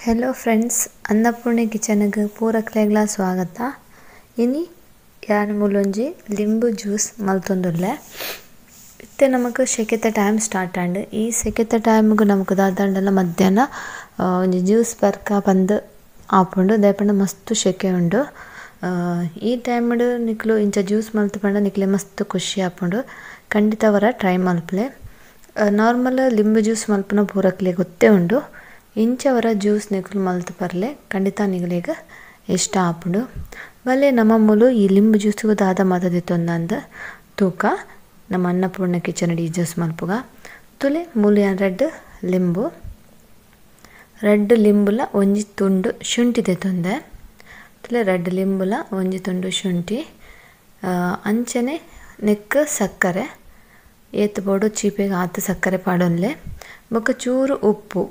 Hello friends, Annapurna ಕಿಚನ್ಗೆ ಪೂರಕ್ಲೆಗ್ಲ ಸ್ವಾಗತ. ಇನಿ ಯಾನ್ ಮೂಲೊಂಜಿ ಲಿಂಬು ಜ್ಯೂಸ್ ಮಲ್ತೊಂದುಲ್ಲೆ. ಇತ್ತೆ ನಮಕ್ ಸೆಕೆತ ಟೈಮ್ ಸ್ಟಾರ್ಟ್ ಆಂಡ್. ಈ ಸೆಕೆತ ಟೈಮ್ಗ್ ನಮಕ್ ದಾದಾಂಡಲ ಮಧ್ಯಾಹ್ನ ಒಂಜಿ ಜ್ಯೂಸ್ ಪರ್ಕ ಪಂದ್ ಆಪುಂಡು. ದಾಯೆಪಂಡ ಮಸ್ತ್ ಸೆಕೆ ಉಂಡು. ಈ ಟೈಮ್ಡ್ ನಿಕ್ಲು ಇಂಚ ಜ್ಯೂಸ್ ಮಲ್ತ್ ಪಂಡ ನಿಕ್ಲೆ ಮಸ್ತ್ ಖುಷಿ ಆಪುಂಡು. ಖಂಡಿತ ವರ ಟ್ರೈ ಮಲ್ಪುಲೆ. ನಾರ್ಮಲ್ ಲಿಂಬು ಜ್ಯೂಸ್ ಮಲ್ಪುನ ಪೂರಕ್ಲೆ ಗೊತ್ತೇ ಉಂಡು. ಇಂಚವರ ಜ್ಯೂಸ್ ನಿಕುಲು ಮಲ್ತ್ ಪರ್ಲೆ ಖಂಡಿತ ನಿಗಲೆಗ್ ಇಷ್ಟ ಆಪುಂಡು. ಬಲೆ ನಮ್ಮ ಮೂಲು ಈ ಲಿಂಬು ಜ್ಯೂಸ್ಗು ದಾದ ಮಾತ ದೆತ್ತೊಂದಂದ್ ತೂಕ. ನಮ್ಮ ಅನ್ನಪೂರ್ಣ ಕಿಚನ್ ಈ ಜ್ಯೂಸ್ ಮಲ್ಪುಗ. ತುಲೆ ಮೂಲು ಯಾನ್ ರಡ್ಡ್ ಲಿಂಬು, ರಡ್ಡ್ ಲಿಂಬುಲ ಒಂಜಿ ತುಂಡು ಶುಂಠಿ ದೆತ್ತೊಂದೆ. ತುಲೆ ರಡ್ಡ್ ಲಿಂಬುಲ ಒಂಜಿ ತುಂಡು ಶುಂಠಿ, ಅಂಚನೆ ನೆಕ್ ಸಕ್ಕರೆ ಏತ್ ಬೋಡು ಚೀಪೆಗ್ ಆತ್ ಸಕ್ಕರೆ ಪಾಡೊನ್ಲೆ. ಬೊಕ್ಕ ಚೂರು ಉಪ್ಪು,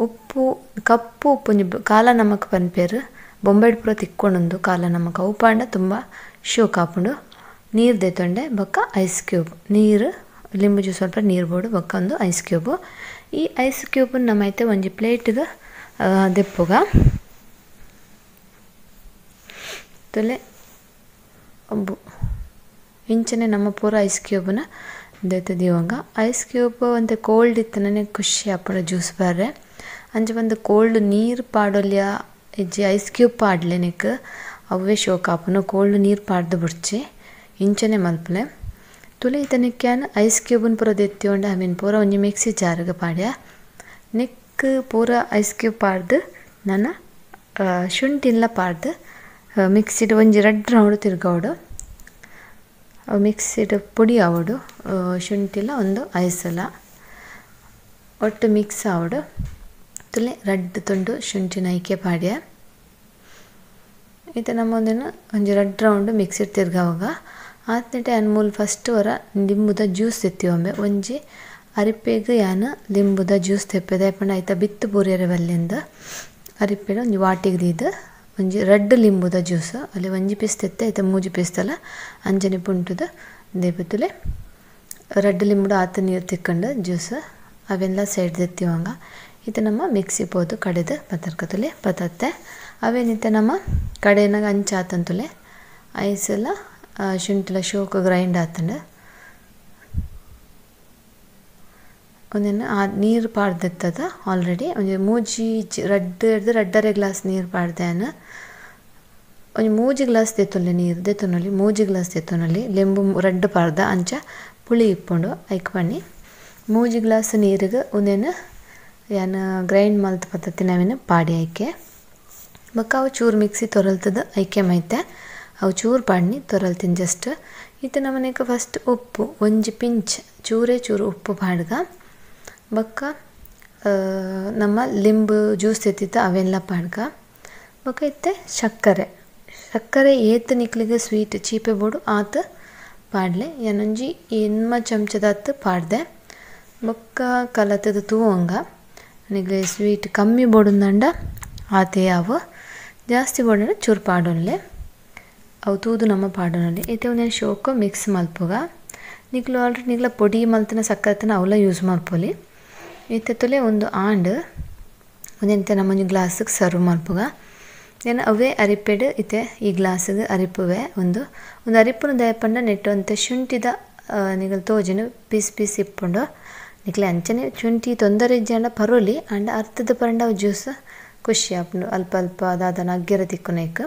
ಉಪ್ಪು ಕಪ್ಪು ಉಪ್ಪು ಕಾಲ ನಮಕ್ ಪನ್ಪೆರ್. ಬೊಂಬೈಡ್ ಪೂರ ತಿಕ್ಕೊಂಡುಂದು ಕಾಲ ನಮಕ್. ಅವು ಪಾಂಡ ತುಂಬ ಶೋಕ್ ಆಪುಂಡು. ನೀರು ದೆತ್ತೊಂಡೆ ಬೊಕ್ಕ ಐಸ್ ಕ್ಯೂಬ್, ನೀರು ಲಿಂಬು ಜ್ಯೂಸ್ ಸ್ವಲ್ಪ ನೀರು ಬೋಡು ಬೊಕ್ಕ ಒಂದು ಐಸ್ ಕ್ಯೂಬ್. ಈ ಐಸ್ ಕ್ಯೂಬ್ ನಮ್ಮ ಐತೆ ಒಂಜಿ ಪ್ಲೇಟ್ಗೆ ದೆಪ್ಪುಗ. ತುಲೆ ಇಂಚನೆ ನಮ್ಮ ಪೂರ ಐಸ್ ಕ್ಯೂಬ್ನ ದೆತ್ತದೀವಂಗ. ಐಸ್ ಕ್ಯೂಬ್ ಒಂತೆ ಕೋಲ್ಡ್ ಇತ್ತನೇ ಖುಷಿ ಆಪುಂಡು ಜ್ಯೂಸ್ ಬರ್ರೆ. ಅಂಚ ಬಂದು ಕೋಲ್ಡ್ ನೀರು ಪಾಡೊಲ್ಯ ಇಜ್ಜಿ ಐಸ್ ಕ್ಯೂಬ್ ಪಾಡ್ಲೆ ನಿಕ್ ಅವೇ ಶೋಕ್ ಆಪುಂಡು. ಕೋಲ್ಡ್ ನೀರು ಪಾಡ್ದು ಬುಡ್ಚಿ ಇಂಚನೆ ಮಲ್ಪುಲೆ. ತುಲೆ ಇತ್ತನಿಕ್ಯಾನ್ ಐಸ್ ಕ್ಯೂಬ್ನ ಪೂರ ದೆತ್ತಿಯೊಂಡ I mean ಪೂರ ಒಂಜಿ ಮಿಕ್ಸಿ ಜಾರ್ಗ್ ಪಾಡ್ಯ. ನೆಕ್ ಪೂರ ಐಸ್ ಕ್ಯೂಬ್ ಪಾಡ್ದು ನನ ಶುಂಠಿನ್ಲ ಪಾಡ್ದು ಮಿಕ್ಸಿಡ್ ಒಂಜಿ ರಡ್ಡ್ ರೌಂಡ್ ತಿರ್ಗವಡು. ಮಿಕ್ಸಿಡ್ ಪೊಡಿ ಆವಡು, ಶುಂಠಿಲ ಒಂದು ಐಸಲ ಒಟ್ಟು ಮಿಕ್ಸ್ ಆವಡು. ತುಲೆ ರಡ್ಡ್ ತುಂಡು ಶುಂಠಿನ ಐಕೆ ಪಾಡ್ಯ. ಇತ್ತೆ ನಮ್ಮ ಒಂದಿನ ಒಂಜಿ ರಡ್ಡ್ ರೌಂಡ್ ಮಿಕ್ಸಿಡ್ ತಿರ್ಗವಾಗ ಆತ್ನೆಟೆ ಯಾನ್ ಮೂಲು ಫಸ್ಟ್ ವರ ಲಿಂಬುದ ಜ್ಯೂಸ್ ದೆತ್ತಿಯೊಂಬೆ. ಒಂಜಿ ಅರಿಪೆಗ್ ಯಾನ್ ಲಿಂಬುದ ಜ್ಯೂಸ್ ತೆಪ್ಪೆದೆ. ಪಂಡ ಐತ ಬಿತ್ತು ಪೂರಿಯರೆ ಬಲ್ಲಿಂದ ಅರಿಪೆಡ್ ಒಂಜಿ ವಾಟಿಗ್ ದೀದ್ ಒಂಜಿ ರಡ್ಡ್ ಲಿಂಬುದ ಜ್ಯೂಸ್ ಅಲ್ಲಿ ಒಂಜಿ ಪೀಸ್ ತೆತ್ತೆ ಐತ ಮೂಜಿ ಪೀಸ್ತಲ ಅಂಚನೆ ಪುಂಟುದ ದೇಪತುಲೆ ರಡ್ಡ್ ಲಿಂಬುಡು ಆತ ನೀರು ತಿಕ್ಕಂಡು ಜ್ಯೂಸ್ ಅವೆಲ್ಲ ಸೈಡ್ ದೆತ್ತಿವಂಗ. ಇತ್ತೆ ನಮ್ಮ ಮಿಕ್ಸಿ ಪೋದು ಕಡೆದು ಪತರ್ಕತುಲೆ ಪತತ್ತೆ. ಅವೇನಿತ್ತೆ ನಮ್ಮ ಕಡೆನಾಗ ಅಂಚಾತಂತುಲೆ ಐಸೆಲ್ಲ ಶುಂಠಿಲ ಶೋಕ ಗ್ರೈಂಡ್ ಆತಂಡು. ಒಂದಿನ ಆ ನೀರು ಪಾಡ್ದಿತ್ತದ ಆಲ್ರೆಡಿ ಒಂಜಿ ಮೂಜಿ ರಡ್ಡ್ ರಡ್ಡರೆ ಗ್ಲಾಸ್ ನೀರು ಪಾಡ್ದೆ. ಒಂಜಿ ಮೂಜಿ ಗ್ಲಾಸ್ ದೆತ್ತೊನ್ಲೆ ನೀರು ದೆತ್ತೊನೊಲಿ, ಮೂಜಿ ಗ್ಲಾಸ್ ದೆತ್ತೊನೊಲಿ. ಲಿಂಬು ರಡ್ಡ್ ಪಾಡ್ದ ಅಂಚ ಪುಳಿ ಇಪ್ಪುಂಡು. ಐಕ್ ಪನ್ನಿ ಮೂಜಿ ಗ್ಲಾಸ್ ನೀರಿಗೆ ಉಂದೆನ್ ಯಾನ್ ಗ್ರೈಂಡ್ ಮಲ್ತ್ ಪತ್ತತ್ತಿನ ಅವೆನ್ ಪಾಡಿ ಐಕೆ. ಬೊಕ್ಕ ಅವು ಚೂರು ಮಿಕ್ಸಿ ತೊರಲ್ತದ ಐಕೆ ಮೈತೆ ಅವು ಚೂರು ಪಾಡ್ನಿ ತೊರಲ್ತಿನ ಜಸ್ಟ್. ಇತ್ತೆ ನಮನೆಕ್ ಫಸ್ಟ್ ಉಪ್ಪು ಒಂಜಿ ಪಿಂಚ್ ಚೂರೇ ಚೂರು ಉಪ್ಪು ಪಾಡ್ಗ. ಬೊಕ್ಕ ನಮ್ಮ ಲಿಂಬು ಜ್ಯೂಸ್ ಎತ್ತಿತ್ತ ಅವೆಲ್ಲ ಪಾಡ್ಗ. ಬೊಕ್ಕ ಇತ್ತೆ ಸಕ್ಕರೆ, ಸಕ್ಕರೆ ಏತ್ ನಿಕ್ಲಿಗೆ ಸ್ವೀಟ್ ಚೀಪೆ ಬೋಡು ಆತ್ ಪಾಡ್ಲೆ. ಯಾನೊಂಜಿ ಎನ್ಮ ಚಮಚದಾತ್ ಪಾಡ್ದೆ. ಬೊಕ್ಕ ಕಲತದ ತೂವಂಗ ನಿಕ್ಲೆ ಸ್ವೀಟ್ ಕಮ್ಮಿ ಬೋಡುಂದಂಡ ಆತೇ ಅವು, ಜಾಸ್ತಿ ಬೋಡಂಡ ಚೂರು ಪಾಡೊನ್ಲೆ. ಅವು ತೂದು ನಮ್ಮ ಪಾಡೊನೊಲಿ. ಇತ್ತೆ ಒಂದೆನ್ ಶೋಕು ಮಿಕ್ಸ್ ಮಲ್ಪುಗ. ನಿಕ್ಲು ಆಲ್ರೆಡಿ ನಿಕ್ಲ ಪೊಡಿ ಮಲ್ತಿನ ಸಕ್ಕರೆತನ ಅವಲ ಯೂಸ್ ಮಲ್ಪೊಲಿ. ಇತ್ತೆ ತುಲೆ ಒಂದು ಆಂಡ್ ಒಂದೆಂತ ನಮ್ಮೊಂಜಿ ಗ್ಲಾಸ್ಗೆ ಸರ್ವ್ ಮಲ್ಪುಗ. ಯಾನ್ ಅವೇ ಅರಿಪೆಡ್ ಇತ್ತೆ ಈ ಗ್ಲಾಸ್ಗೆ ಅರಿಪುವೆ. ಒಂದು ಒಂದು ಅರಿಪುನ ದಾಯಪಂಡ ನೆಟ್ ಒಂತೆ ಶುಂಠಿದ ನಿಗಲ್ ತೋಜಿನ ಪೀಸ್ ಪೀಸ್ ಇಪ್ಪುಂಡು. ನಿಕ್ಲೆ ಅಂಚನೆ ಶುಂಠಿ ತೊಂದರೆ ಇಜ್ಜಾಂಡ ಪರೋಲಿ ಆಂಡ ಅರ್ಥದ ಪರಂಡ ಅವು ಜ್ಯೂಸ್ ಖುಷಿ ಆಪುಂಡು. ಅಲ್ಪ ಅಲ್ಪ ದಾದನ ಅಗ್ಗೆರ ತಿಕ್ಕುನೈಕ್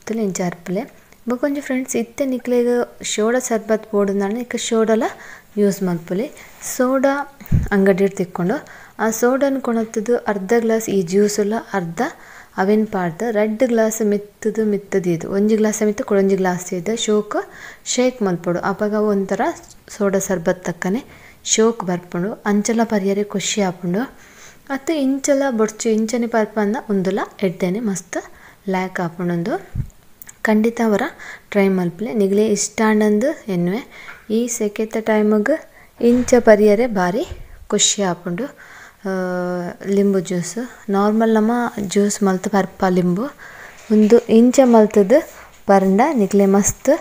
ತುಲೆ ಇಂಚ ಅರ್ಪುಲೆ. ಬೊಕ್ಕ ಒಂಜಿ ಫ್ರೆಂಡ್ಸ್ ಇತ್ತೆ ನಿಕ್ಲೆಗ್ ಸೋಡಾ ಸರ್ಬತ್ ಬೋಡುಂದಾಂಡ ನಿಕ್ ಸೋಡಾಲ ಯೂಸ್ ಮಲ್ಪೊಲಿ. ಸೋಡಾ ಅಂಗಡಿಡ್ ತಿಕ್ಕೊಂಡು ಆ ಸೋಡಾನ್ ಕೊನತ್ತುದು ಅರ್ಧ ಗ್ಲಾಸ್ ಈ ಜ್ಯೂಸುಲ ಅರ್ಧ ಅವೆನ್ ಪಾಡ್ದು ರಡ್ಡ್ ಗ್ಲಾಸ್ ಮಿತ್ತದು ಮಿತ್ತದೀದು ಒಂಜಿ ಗ್ಲಾಸ್ ಮಿತ್ತು ಕುಡೊಂಜಿ ಗ್ಲಾಸ್ ದೀದ್ ಶೋಕ್ ಶೇಕ್ ಮಲ್ಪೊಡು. ಅಪಗ ಒಂಥರ ಸೋಡಾ ಸರ್ಬತ್ ತಕ್ಕನೆ ಶೋಕ್ ಬರ್ಪುಂಡು. ಅಂಚಲ ಪರಿಯರೆ ಖುಷಿ ಆಪುಂಡು. ಅತ್ತು ಇಂಚಲ ಬೊಡ್ಚಿ ಇಂಚನೆ ಪರ್ಪಂದ ಉಂದುಲ ಎಡ್ಡೆನೆ ಮಸ್ತ್ ಲ್ಯಾಕ್ ಆಪುಂಡು. ಖಂಡಿತ ಅವರ ಟ್ರೈ ಮಲ್ಪುಲೆ. ನಿಗಲೆ ಇಷ್ಟ ಆಂಡಂದು ಎನ್ನುವೆ. ಈ ಸೆಕೆತ ಟೈಮ್ಗ್ ಇಂಚ ಪರಿಯರೆ ಬಾರಿ ಖುಷಿ ಆಪುಂಡು. ಲಿಂಬು ಜ್ಯೂಸ್ ನಾರ್ಮಲ್ ನಮ್ಮ ಜ್ಯೂಸ್ ಮಲ್ತ್ ಪರ್ಪ ಲಿಂಬು ಉಂದು ಇಂಚ ಮಲ್ತದು ಪರ್ಂಡ ನಿಕ್ಲೆ ಮಸ್ತ್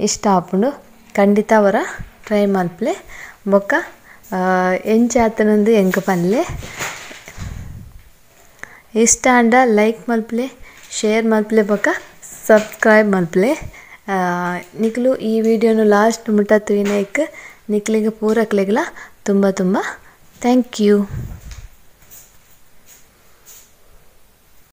ಇಷ್ಟ ಆಪುಂಡು. ಖಂಡಿತ ಅವರ ಟ್ರೈ ಮಲ್ಪುಲೆ. ಬೊಕ್ಕ ಎಂಚ ಆತನಂದು ಎಂಕ್ ಪನ್ಲೆ. ಇಷ್ಟ ಆಂಡ ಲೈಕ್ ಮಲ್ಪುಲೆ, ಶೇರ್ ಮಲ್ಪುಲೆ ಬೊಕ ಸಬ್ಸ್ಕ್ರೈಬ್ ಮಲ್ಪುಲೆ. ನಿಕುಲು ಈ ವಿಡಿಯೋನು ಲಾಸ್ಟ್ ಮುಟ್ಟ ತೂಯಿನೈಕ್ ನಿಕ್ಲೆಗ್ ಪೂರಕ್ಲೆಗ್ಲ ತುಂಬ ತುಂಬ thank you.